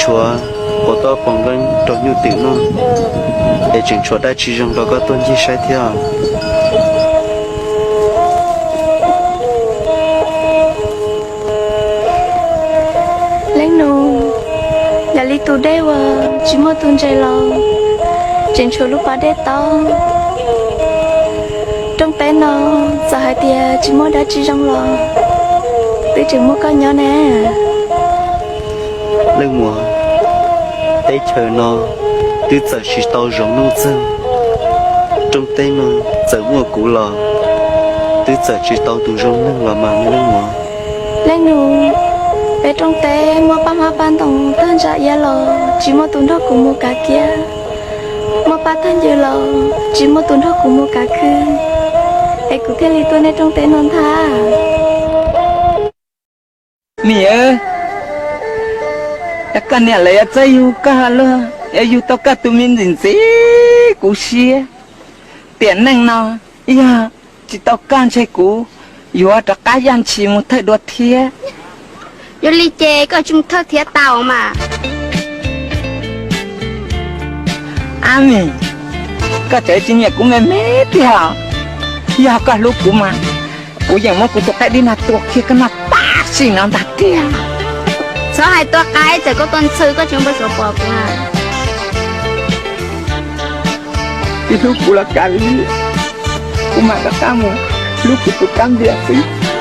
Tshuav quav toj quav nqeeb rau nyuj twm noj, es tseem tshuav dab tsi zoo rau koj tuaj ncig saib thiab? Leej nus, yam li tus dej uas tsis muaj tus ntses los tseem tshuav lub pas dej tob. Rooj teb no txawm hais tias tsis muaj dab tsi zoo los twb tseem muaj koj nyob ne. Leej muam, teb chaws no twb txawm tsis tau zoo neej txheej, rooj teb no txawm muaj kuv los twb txawm tsis tau tus zoo neeg los mas leej muam. Leej nus, peb rooj teb muaj paj hmab paj ntoos tag ntsa iab los tsis muaj tus nrog kuv mus kav kiab, muaj paj tag ncw los tsis muaj tus nrog kuv mus kav khw, es kuv thiaj li tuaj nej rooj teb no ntag. Niam, koj niam lawv yuav txawj yug koj luag, yuav yug tau koj tus me ntxim ntxim kuv siab. Tiam neej no yog tsis tau koj ntshe kuv yuav rov qab yaj ntshis mus thawj dua thiab. Yog li ces koj tsis mus thawj thiab tau mas. Ab mis, koj tseem tsis nyiam kuv me me tiag. Yog koj hlub kuv mas kuv yeej muab kuv tus qaib dib no tua kiag koj noj tam sim no ntag tiag. Txhob hais tua qaib, txawm koj tua ntxhw koj tseem npau suav pom kuv na. Tsis hlub kuv los kav li, kuv mam rov qab mus hlub kuv tus kab npias xwb.